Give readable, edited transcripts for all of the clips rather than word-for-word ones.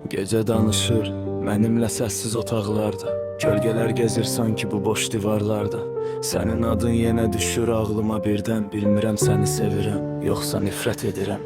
Gecə danışır mənimlə səssiz otaqlarda. Kölgələr gəzir sanki bu boş divarlarda. Sənin adın yenə düşür ağlıma birdən. Bilmirəm səni sevirəm, yoxsa nifrət edirəm.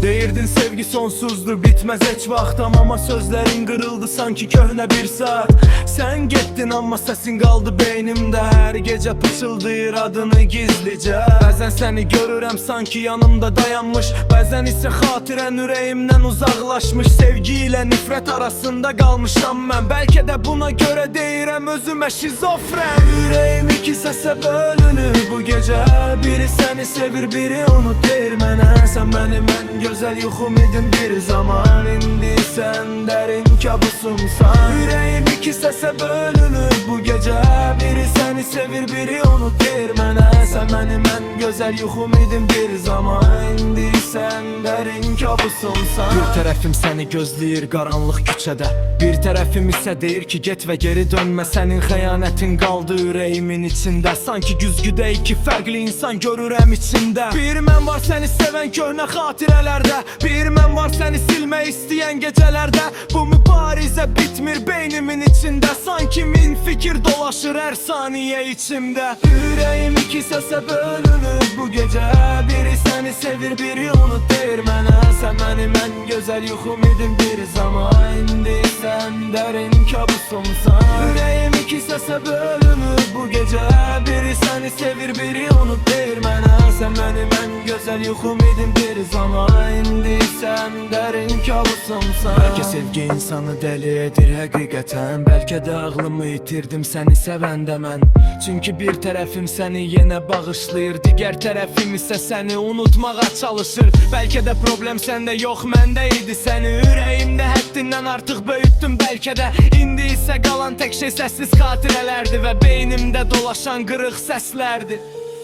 Deyirdin sevgi sonsuzdur, bitməz heç vaxt. Amma sözlərin qırıldı sanki köhnə bir saat. Sən getdin amma səsin qaldı beynimdə. Hər gecə pıçıldayır adını gizlicə. Bəzən səni görürəm sanki yanımda dayanmış, bəzən isə xatirən ürəyimdən uzaqlaşmış. Sevgi ilə nifrət arasında qalmışam mən. Bəlkə də buna görə deyirəm özümə şizofren. Ürəyim iki səsə bölünür bu gecə. Biri səni sevir, biri unut deyir mənə. Sən mənim ən gözəl yuxum idin bir zaman, İndi sən dərin kabusumsan. Ürəyim iki səsə bölünür bu gecə. Biri səni sevir, biri unut deyir mənə. Sən mənim ən gözəl yuxum idin bir zaman, İndi sən dərin kabusumsan. Bir tərəfim səni gözləyir qaranlıq küçədə, bir tərəfim isə deyir ki, get və geri dönmə. Sənin xəyanətin qaldı ürəyimin içində. Sanki güzgüdə iki fərqli insan görürəm içində. Bir mən var səni sevən köhnə xatirələrdə, bir mən var səni silmək istəyən gecələrdə. Bu mübarizə bitmir beynimin içində. Sanki min fikir dolaşır hər saniyə içimdə. Ürəyim iki səsə bölünür bu gecə. Biri səni sevir, biri unut deyir mənə. Sən mənim ən gözəl yuxum idin bir zaman, İndi sən dərin kabusumsan. Ürəyim iki səsə bölünür bu gecə. Biri səni sevir, biri unut deyir mənə. Sən mənim ən gözəl yuxum idin bir zaman, İndi sən dərin kabusumsan. Bəlkə sevgi insanı dəli edir həqiqətən, Bəlkə də ağlımı itirdim səni sevəndə mən. Çünki bir tərəfim səni yenə bağışlayır, digər tərəfim isə səni unutmağa çalışır. Bəlkə də problem səndə yox, məndə idi. Səni ürəyimdə həddindən artıq böyütdüm bəlkə də. İndi isə qalan tək şey səssiz xatirələrdir və beynimdə dolaşan qırıq səslərdir.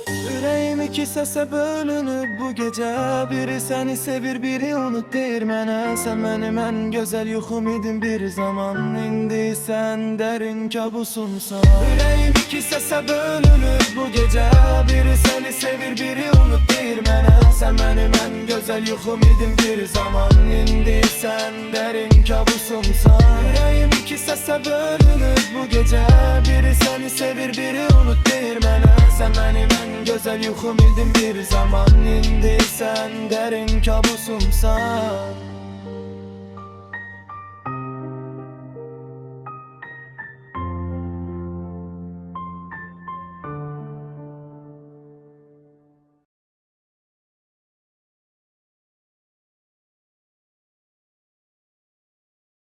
Ürəyim iki səsə bölünüb bu gecə. Biri səni sevir, biri unut deyir mənə. Sən mənim ən gözəl yuxum idin bir zaman, İndi sən dərin kabusumsan. Ürəyim iki səsə bölünüb bu gecə. Biri səni sevir, biri unut deyir mənə. Sən mənim ən gözəl yuxum idin bir zaman, İndi sən dərin kabusumsan. Ürəyim iki səsə bölünüb bu gecə. Biri səni sevir, biri unut deyir mənə. Sən mənim ən gözəl yuxum idin bir zaman, İndi sən dərin kabusumsan.